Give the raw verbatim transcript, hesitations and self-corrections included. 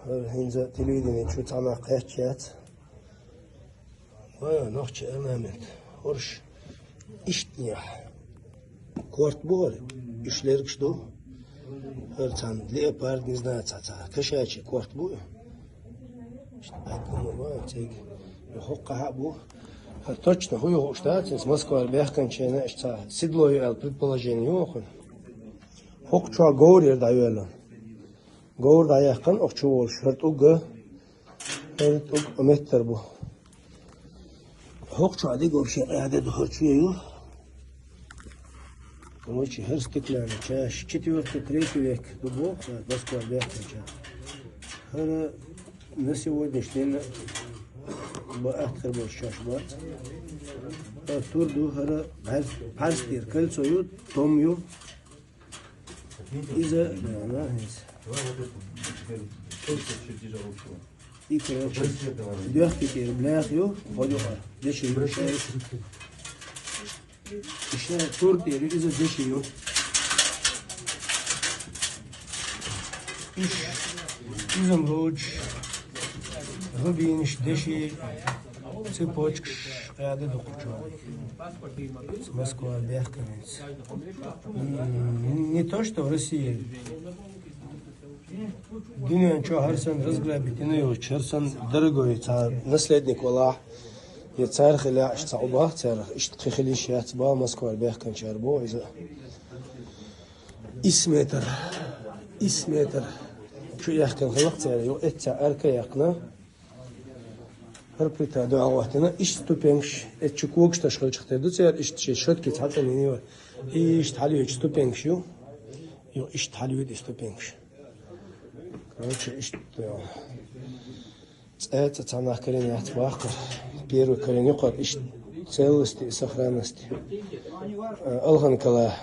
ХӀара хӀинца телевидени чу цхьа нах кхаьчча яц. Ва, нохчий орнамент. ХӀорш иштта нехь. Корта бу хӀара. Уьш лергаш ду. ХӀара цхьана леопард, не знаю, цхьа, цхьа кошачий корта бу. Иштта бӀаьрг хӀума ва цига. ХӀокху хьаъ бу. ХӀара точно хӀун ю хууш дац, иза Москвара баьхкинчарна иштта цхьа седло ю аьлла предположение ю хӀокхуьнан. ХӀокху чохь говр яра дӀайоьллина. Говр дӀаяьккхина, оха чу волуш хӀара тӀугга, хӀара тӀугга метр бу. ХӀокху чохь дерг вообще къаьхьа де ду, хӀара чу ю. Короче, хӀара стеклянный чаш, четвёртый, третий век ду боху, Москва бехкинча. ХӀара на сегодняшний день ба атта хир болуш чаш бац. ХӀара тур ду, хӀара пхьарс-, пхьарс тӀера кольцо ю, том ю. Иза, да, да, иза. И, короче, доьхкий тӀера бляха ю, хӀокху юкъа деши ю, шайша. И шайн тур тӀера ю, иза деши ю. Иш, изумруд, рубинаш, деши, цепочкаш къаьхьа де ду кху чохь. Москва бехкамец. М, не то, что в России. Дуьнен чохь хӀара санна разграбить йина йолчу, хӀара санна дорогой цхьа наследник валахь, я цара хилахь, иштта цхьа бах царах, иштта кхин хила йиш яц бах, Москвара бехканчара боху иза. Исс метр, исс метр чу яьккхина хилла цара, юха эццахь арка а яьккхина. ХӀара плита дуьхьал хӀоттина, иштта ступенькаш, эцу чу когаш таш хилчах тера ду церан, иштта шен шотки цхьа цӀанйина ю. Иштта хьалавечу ступенькаш ю. Ю, иштта хьалавоьду и ступенькаш. Короче, иштта, цӀа, цӀа цхьа нах карийна яц бахкара. Первый карийна ю кхара, иштта целости и сохранности. Э, алханкала.